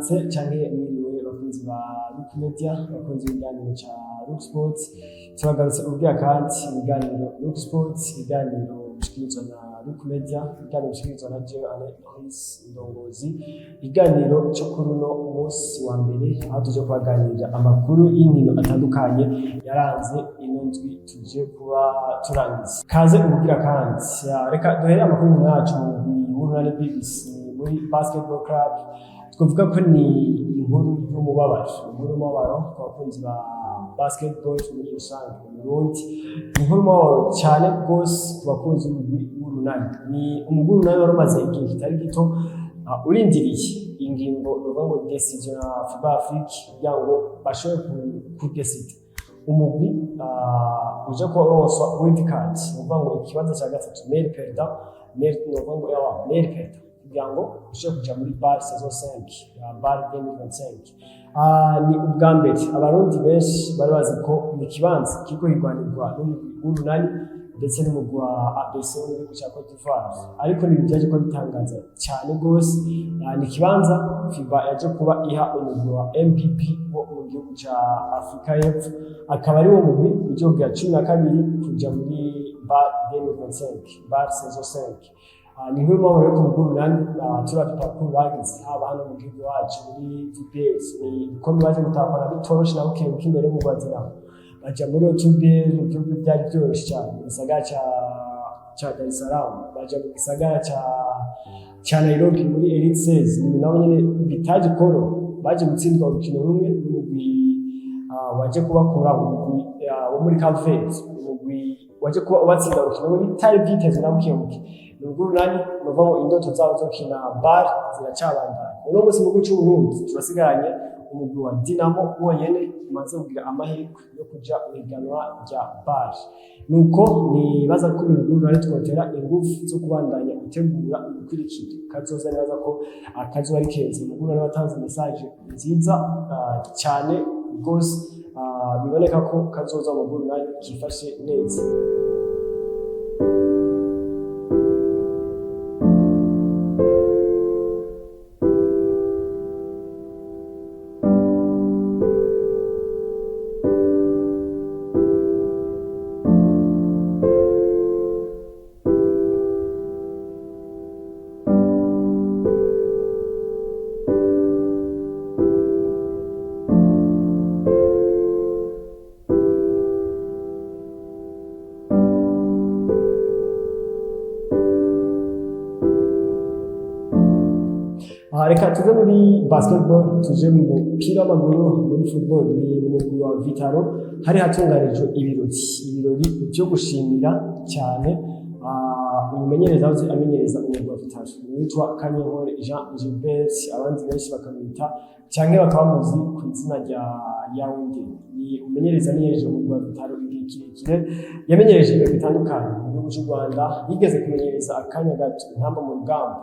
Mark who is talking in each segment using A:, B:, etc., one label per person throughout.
A: Mwaramutse canke mwiriwe, bakunzi ba Look Media, bakunzi b'ibiganiro ca Look Sports. Turagarutse ubwira kandi ibiganiro Look Sports, ibiganiro bishikirizwa na Look Media, ibiganiro bishikirizwa na jewe Alain Maurice Ndongozi. Ikiganiro co kuri uno munsi wa mbere, aho tuje kubaganirira amakuru y'inkino atandukanye yaranze ino ndwi tuje kuba turangiza. Kaze ubwira kandi. Reka duhere amakuru yacu mu mugwi w'Urunani BBC muri Basketball Club. Twavuga ko ni inkuru y'umubabaro, inkuru y'umubabaro ku bakunzi ba basketball muri rusange mu Burundi, inkuru y'umubabaro cyane rwose ku bakunzi b'umugwi w'Urunani. Ni umugwi w'Urunani wari umaze igihe kitari gito urindiriye ingingo, ni ukuvuga ngo décision ya FIBA Afrique, kugira ngo bashobore kudesida umugwi uje kuba uronswa wild card, ni ukuvuga ngo ikibanza cya gatatu, meilleur perdant, ni ukuvuga ngo yawa meilleur perdant, kugira ngo ushobore kuja muri BAL saison 5 ya BAL 2025. Ni ubwa mbere Abarundi benshi bari bazi ko ni ikibanza kiriko hirwanirwa n'umugwi w'Urunani ndetse n'umugwi wa ABC wo mu gihugu ca Cote d'Ivoire, ariko ni byaje kuba bitangaza cyane rwose. Ni ikibanza FIBA yaje kuba iha umugwi wa MVP wo mu gihugu ca Afrika y'Epfo, akaba ari wo mugwi uzogira 12 kuja muri BAL 2025, BAL saison 5. Ni nkuru mpamvu rero ku mugwi w'Urunani, turavye parcours bagize haba hano mu gihugu iwacu muri VPS, ni ibikombe baje gutahukana bitoroshe na buke buke imbere y'umugwi wa Dinamo, baja muri OTBL, ibihugu byari byoroshe cyane mu gisagara ca Dar es Salaam, baja mu gisagara ca Nairobi muri Elite 16, ni nabo nyene bitaje koroha, baje gutsindwa urukino rumwe n'umugwi waje kubakura, umugwi wo muri Cape Verde, umugwi waje kuba ubatsinda urukino rumwe bitari vyitezwe na buke buke. Ni urwo Urunani nuvuga ngo indoto zabo zo gukina BAL ziracabandanya. Uno munsi mu gihugu c'u Burundi turasigaranye umugwi wa Dinamo wonyene umaze kugira amahirwe yo kuja mu higanwa rya BAL. Nuko nibaza ko imigwi y'Urunani twotera ingufu zo kubandanya gutegura ibikurikira kazoza, nibaza ko akazoba ari keza. Umugwi w'Urunani watanze message nziza cyane rwose, biboneka ko kazoza mu mugwi w'Urunani kifashe neza. Aha reka tuve muri basketball tuje mu mupira w'amaguru, muri football. Ni mu mugwi wa Vital'O hari hatunganijwe ibirori byo gushimira cyane umumenyereza wahoze amenyereza umugwi wa Vital'O witwa Kanyankore Jean Gilbert, abandi benshi bakamwita canke bakaba bamuzi ku izina rya Yaounde. Ni umumenyereza amenyereje umugwi wa Vital'O igihe kirekire, yamenyereje ibintu bitandukanye mu gihugu cy'u Rwanda, yigeze kumenyereza akanya gato Intamba mu Rugamba.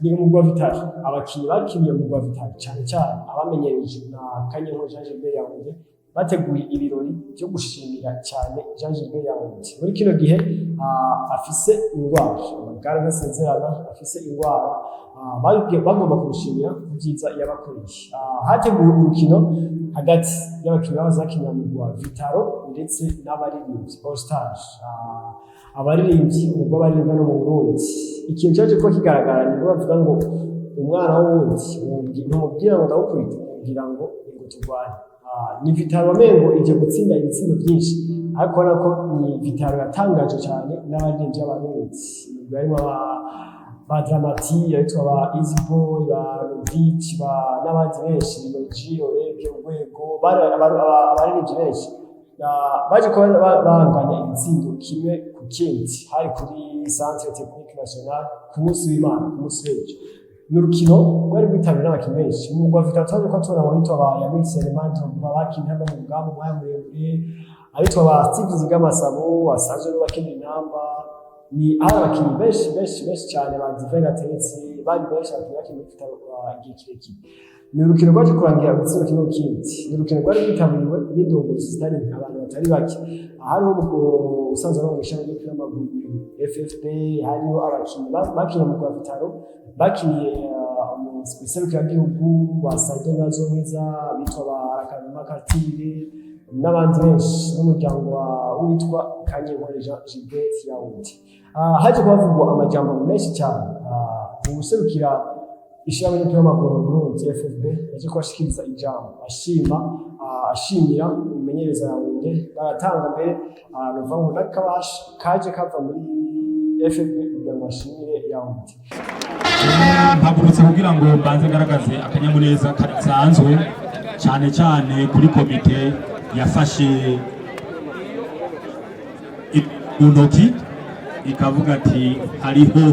A: Ni umugwi wa Vital'O, abakinyi bakiniye umugwi wa Vital'O, cyane cyane abamenyereje na Kanyankore Jean Gilbert Yaounde, bateguye ibirori byo gushimira cyane Jean Gilbert Yaounde muri kino gihe afise indwara, amagara ntasezerana, afise indwara, bagomba kumushimira ku byiza yabakoreye. Hateguwe urukino hagati y'abakinnyi bahoze bakinira mu mugwi wa Vital'O ndetse n'abaririmbyi All Stars, abaririmbyi umugwi w'abaririmbyi hano mu Burundi. Ikintu cyaje kuba kigaragara ni bavuga ngo umwana w'uwundi ntumubwira ngo ndawukubita, umubwira ngo ngo turwane. Ni Vital'O wamengo ije gutsinda ibitsindo byinshi, ariko ubona ko ni Vital'O yatangaje cyane n'abaririmbyi b'Abarundi barimo ba Dramati, abitwa ba Easy Boy, ba Lovich, ba n'abandi benshi, Linoji, Orege, Urwego, bari abaririmbyi benshi. Baje kuba banganya ibitsindo 1-1, hari kuri Centre Technique National ku munsi w'Imana, ku munsi w'ejo. Ni urukino rwari rwitabiriwe n'abakinnyi benshi mu mugwi wa Vital'O. Twaje ko tubona mu bitwa ba Yamil Selemani bakinye hano mu rugamba umwanya muremure, abitwa ba Steve Zigamasabo asanzwe n'abakinyi Intamba. Ni hari abakinnyi benshi benshi benshi cyane, ba Divin Gateretse, bari benshi abakinnyi bakinye Vital'O igihe kirekire. Ni urukino rwaje kurangira igitsina 1-1. Ni urukino rwari rwitabiriwe n'indongozi zitari abantu batari bake. Hariho usanzwe ari mu ishami ry'umupira w'amaguru FFP, hariho abakinnyi bakinye mu wa Vital'O, bakiniye Iserukiragihugu ba Saido Ntibazonkiza, bitwa ba Arakanuma Kartire n'abandi benshi, n'umuryango wa witwa Kanyenkore Jean Gilbert Yaounde. Haje kuhavugwa amajambo menshi cyane. Uwuserukira ishirahamwe ry'umupira w'amaguru mu Burundi, FFB, yaje kubashikiriza ijambo ashima, ashimira umumenyereza Yaounde. Baratanga mbere, novuga ngo n'akabasha kaje kava muri FFB kugira ngo bashimire Yaounde.
B: Mpagurutse kugira ngo mbanze ngaragaze akanyamuneza kadasanzwe, cyane cyane kuri komite yafashe mu ntoki ikavuga ati: "Hariho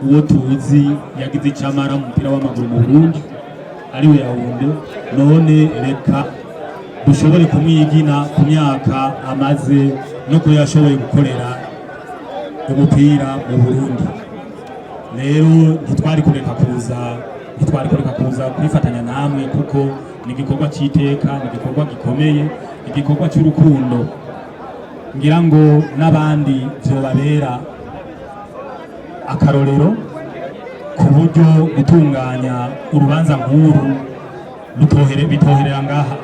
B: uwo tuzi yagize icamara mu mupira w'amaguru mu Burundi, ariwe Yaounde. None reka dushobore kumwigina ku myaka amaze no ko yashoboye gukorera umupira mu Burundi." Rero ntitwari kureka kuza kwifatanya namwe, kuko ni igikorwa cy'iteka, ni igikorwa gikomeye, igikorwa cy'urukundo. Ngira ngo n'abandi vyobabera akarorero, ku buryo gutunganya urubanza nk'uru bitoherera ngaha.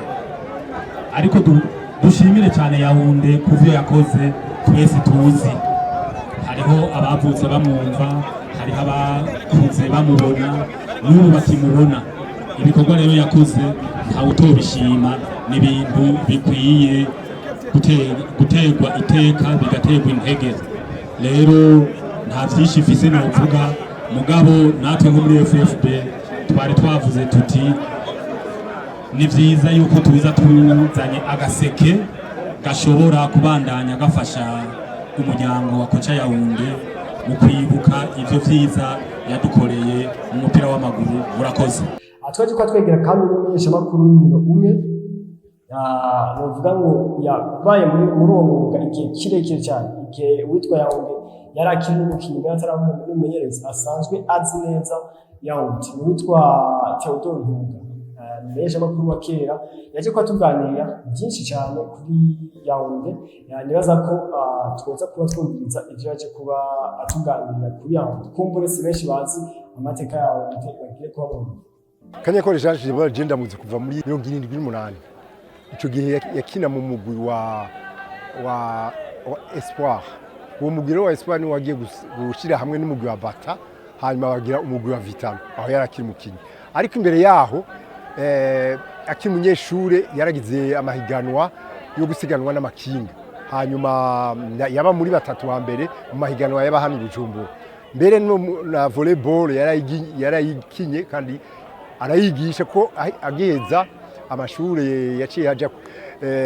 B: Ariko dushimire cyane Yaounde ku vyo yakoze. Twese tuzi, hariho abavutse bamwumva, hariho abakuze bamubona, n'ubu bakimubona. Ibikorwa rero yakoze ntawe utobishima, ni ibintu bikwiye guterwa iteka, bigaterwa intege. Rero nta vyinshi mfise novuga, mugabo natwe nko muri FFB twari twavuze tuti ni vyiza yuko tuza tuzanye agaseke gashobora kubandanya gafasha umuryango wa Koca Yaounde mu kwibuka ivyo vyiza yadukoreye mu mupira w'amaguru. Murakoze.
A: Aha twaje kuba twegera kandi n'umumenyeshamakuru w'inkino umwe, novuga ngo yabaye muri uwo mwuga igihe kirekire cyane, igihe uwitwa Yaounde yari akiri n'umukinnyi, mbere ataraba n'umumenyereza, asanzwe azi neza Yaounde, ni uwitwa Theodore Ntunga, umumenyeshamakuru wa kera. Yaje kuba tuganira byinshi cyane kuri Yaounde. Nibaza ko twoza kuba twumviriza ivyo yaje kuba atuganirira kuri Yaounde. Kumbure si benshi bazi amateka ya Yaounde, bagiye kuba bumva.
C: Kanyankore Jean Gilbert je ndamuzi kuva muri 78. Ico gihe yakina mu mugwi wa Espoir. Uwo mugwi rero wa Espoir niwo wagiye gushira hamwe n'umugwi wa Bata, hanyuma bagira umugwi wa Vital'O. Aho yari akiri umukinyi, ariko imbere yaho akiri umunyeshure yaragize amahiganwa yo gusiganwa n'amakinga, hanyuma yaba muri batatu wa mbere mu mahiganwa yaba hano i Bujumbura. Mbere no na volleyball yarayikinye kandi arayigisha, ko agiheza amashuri yaciye aja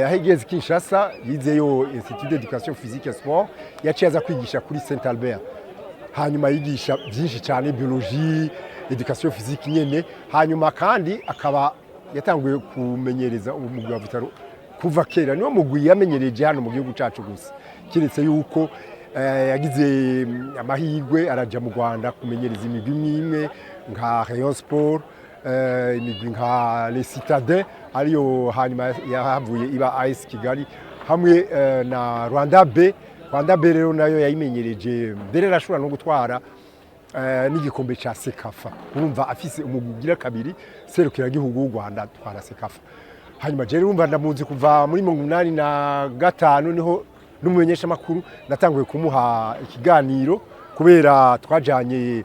C: aho igeze Kinshasa, yizeyo Institut d'éducation physique et sport, yaciye aza kwigisha kuri Saint Albert. Hanyuma yigisha byinshi cyane, biologie, éducation physique nyene. Hanyuma kandi akaba yatanguye kumenyereza umugwi wa Vital'O kuva kera. Niwo mugwi yamenyereje hano mu gihugu cacu gusa, kiretse yuko yagize amahirwe araja mu Rwanda kumenyereza imigwi imwe imwe nka Rayon Sport, imigwi nka Les Citadins, ariyo hanyuma yahavuye iba AS Kigali, hamwe na Rwanda B. Rwanda B rero nayo yayimenyereje, mbere arashobora no gutwara n'igikombe ca CECAFA. Urumva afise umugwi ugira kabiri serukiragihugu w'u Rwanda, twara CECAFA. Hanyuma je urumva ndamuzi kuva muri 85, niho n'umumenyeshamakuru natanguye kumuha ikiganiro, kubera twajanye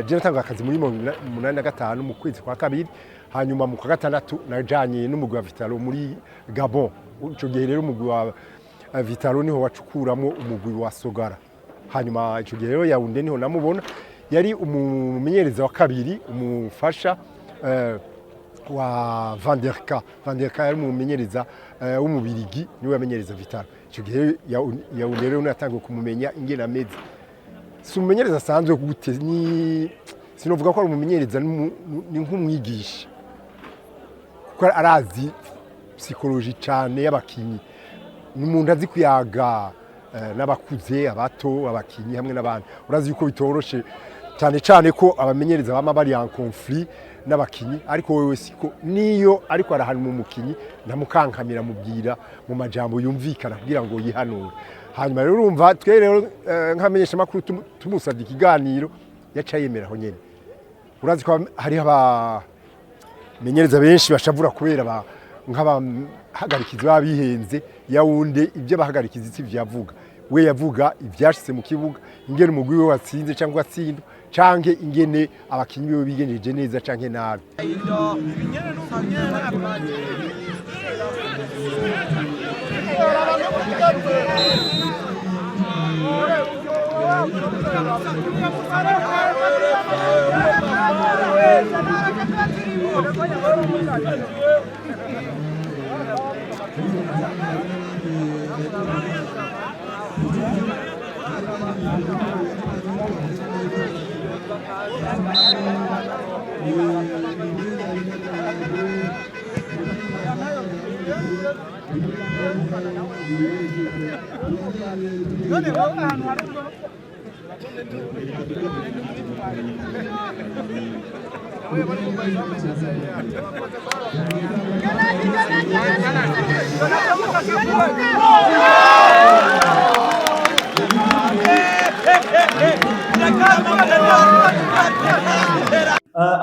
C: je natanguye akazi muri 85 mu kwezi kwa kabiri, hanyuma mu kwa gatandatu najanye n'umugwi wa Vital'O muri Gabon. Ico gihe rero umugwi wa Vital'O niho wacukuramo umugwi wa Sogara. Hanyuma ico gihe rero Yaounde niho namubona, yari umumenyereza wa kabiri, umufasha wa Van der Ka. Van der Ka yari umumenyereza w'umubirigi, niwe yamenyereza Vital'O ico gihe. Yaounde rero natanguye kumumenya ingene ameze. Si umumenyereza asanzwe gute, ni sinovuga ko ari umumenyereza, ni nk'umwigisha, kuko arazi psychologie cyane y'abakinyi. Ni umuntu azi kuyaga n'abakuze, abato, abakinyi hamwe n'abandi. Urazi yuko bitoroshe cyane cyane ko abamenyereza bama bari en conflit n'abakinyi, ariko wewe siko. Niyo ariko arahana umukinyi, ndamukankamira, mubwira mu majambo yumvikana kugira ngo yihanure. Hanyuma rero urumva twe rero nk'abamenyeshamakuru tumusabye ikiganiro, yaca yemera aho nyene. Urazi ko hariho abamenyereza benshi bashavura kubera nk'abahagarikizi baba bihenze. Yaounde ibyo abahagarikizi si ivyo yavuga. We yavuga ivyashitse mu kibuga, ingene umugwi we watsinze cyangwa watsindwa, canke ingene abakinyi biwe bigenjeje neza canke nabi.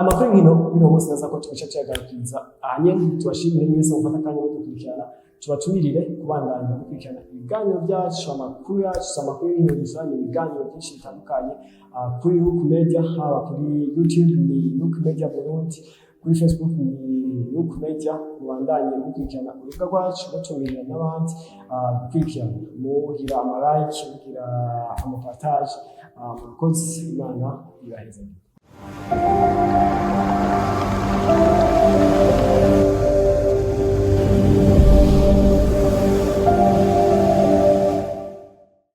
A: Amakuru y'inkino y'uno munsi naza ko twica tuyagarukiriza ahanye. Tubashimire mwese mufata akanya mudukurikirana, tubatumirire kubandanya gukurikirana ibiganiro byacu, amakuru yacu. Si amakuru y'inkino gusa, ni ibiganiro byinshi bitandukanye kuri Rook Media, haba kuri YouTube ni Rook Media Burundi, kuri Facebook ni Rook Media. Mubandanye mukurikirana urubuga rwacu, mutumirira n'abandi gukurikirana, mugira ama like, mugira ama partage. Murakoze, Imana ibahezagire.